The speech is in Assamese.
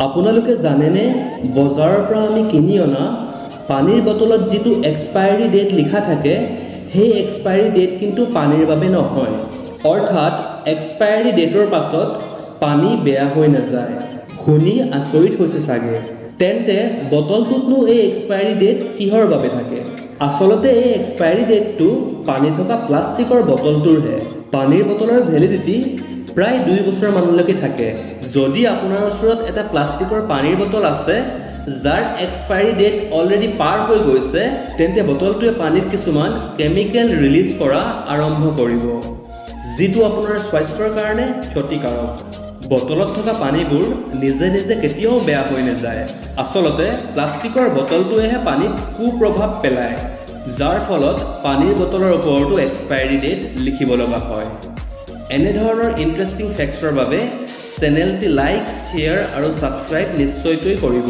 আপোনালোকে জানেনে, বজাৰৰ পৰা আমি কিনি অনা পানীৰ বটলত যিটো এক্সপায়াৰী ডেট লিখা থাকে, সেই এক্সপায়াৰী ডেট কিন্তু পানীৰ বাবে নহয়। অৰ্থাৎ এক্সপায়াৰী ডেটৰ পাছত পানী বেয়া হৈ নাযায়। শুনি আচৰিত হৈছে চাগে। তেন্তে বটলটোতনো এই এক্সপায়াৰী ডেট কিহৰ বাবে থাকে? আচলতে এই এক্সপায়াৰী ডেটটো পানী থকা প্লাষ্টিকৰ বটলটোৰহে। পানীৰ বটলৰ ভেলিডিটি প্ৰায় 2 বছৰমানলৈকে থাকে। যদি আপোনাৰ ওচৰত এটা প্লাষ্টিকৰ পানীৰ বটল আছে, যাৰ এক্সপায়াৰী ডেট অলৰেডি পাৰ হৈ গৈছে, তেন্তে বটলটোৱে পানীত কিছুমান কেমিকেল ৰিলিজ কৰা আৰম্ভ কৰিব, যিটো আপোনাৰ স্বাস্থ্যৰ কাৰণে ক্ষতিকাৰক। বটলত থকা পানীবোৰ নিজে নিজে কেতিয়াও বেয়া হৈ নাযায়। আচলতে প্লাষ্টিকৰ বটলটোৱেহে পানীত কুপ্ৰভাৱ পেলায়, যাৰ ফলত পানীৰ বটলৰ ওপৰতো এক্সপায়াৰী ডেট লিখিব লগা হয়। এনেধৰণৰ ইণ্টাৰেষ্টিং ফেক্টছৰ বাবে চেনেলটি লাইক, শ্বেয়াৰ আৰু ছাবস্ক্ৰাইব নিশ্চয়কৈ কৰিব।